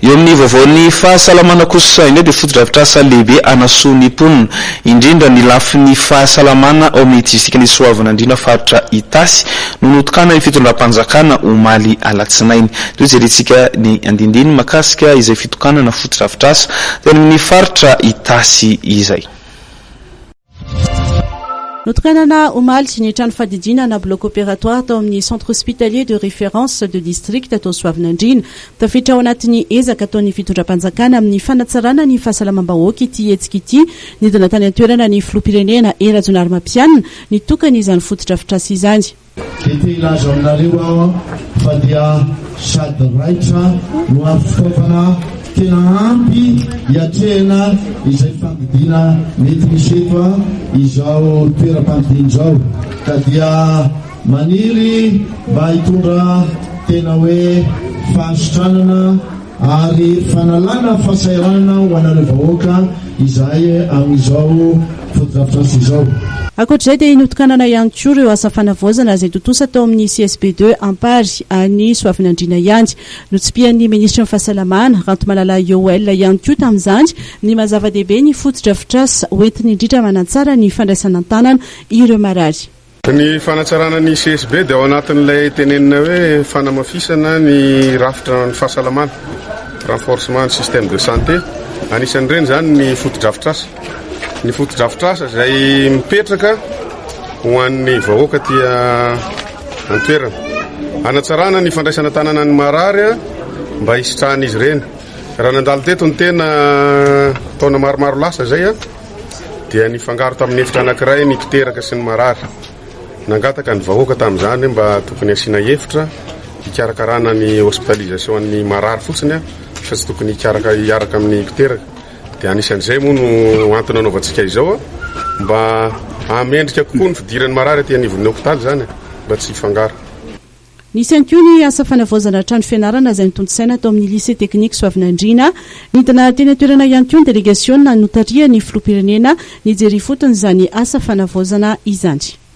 Eo amin'ny vaovaon'ny fahasalamana kosa indray dia fotodrafitrasa lehibe hanasoa ny mponina, indrindra ny lafiny fahasalamana ao amin'ny distrikan'i Soavinandriana faritra Itasy no notokanan'ny fitondram-panjakana omaly alatsinainy. Toy jerentsika ny andinindininy mahakasika izay fitokanana fotodrafitrasa teny amin'ny faritra Itasy izay. Notokanana omaly ny trano fadidiana na bloc opératoire tao amin'ny Centre hospitalier de référence de district tao Soavinandriana. Tafiditra ao anatin'ny ezaka ataon'ny fitondram-panjakana amin'ny fanatsarana ny fahasalamam-bahoaka ity hetsika ity. Nidina tany an-toerana ny filoham-pirenena Hery Rajaonarimampianina nitokana izany fotodrafitrasa izany. Dia te hilaza aminareo aho fa dia sady raitra no ary fitaovana tena ampy hiatrehana izay fandidiana mety misy eto izao toeram-pandidiana izao ka dia maniry mba hitondra tena hoe fahasitranana Ary fanalana fahasahiranana ho anareo vahoaka izahay amin'izao fotodrafitrasa izao. Ankoatra izay dia notokanana ihany koa ireo asa fanavaozana izay tontosa tao amin'ny CSB ii Ampary any Soavinandriana ihany. Notsipihan'ny minisitry ny Fahasalamana, Rantomalala Yoel ihany koa tamin'izany ny maha zava-dehibe ny fotodrafitrasa hoentiny indrindra manatsara ny fandraisana an-tanana ireo marary. Ny fanatsarana ny CSB dia ao anatin'ilay tenenina hoe fanamafisana ny rafitra ny fahasalamana, renforcement ny système de santé. Anisan'ireny izany ny fotodrafitrasa. Ny fotodrafitrasa izay mipetraka ho an'ny vahoaka aty an-toerana. Hanatsarana ny fandraisana tanana ny marary mba hisitrahan'izy ireny. Raha nandalo teto ny tena taona maromaro lasa izay dia nifangaro tamin'ny efitra anankiray ny mpiteraka sy ny marary. Nangataka ny vahoaka tamin'izany hoe mba tokony hasiana efitra hikarakarana ny hospitalisation an'ny marary fotsiny fa tsy tokony hikaraka hiaraka amin'ny mpiteraka. Dia anisan'izay moa no antony anaovantsika izao mba hahamendrika kokoa ny fidiran'ny marary aty anivon'ny hopitaly izany mba tsy hifangaro. Nisy ihany koa ny asa fanavaozana trano fianarana izay notontosaina tao amin'ny Lycée Technique Soavinandriana. Nidina teny an-toerana ihany koa ny delegasiona notarihan'ny Filoham-pirenena nijery ifotony izany asa fanavaozana izany.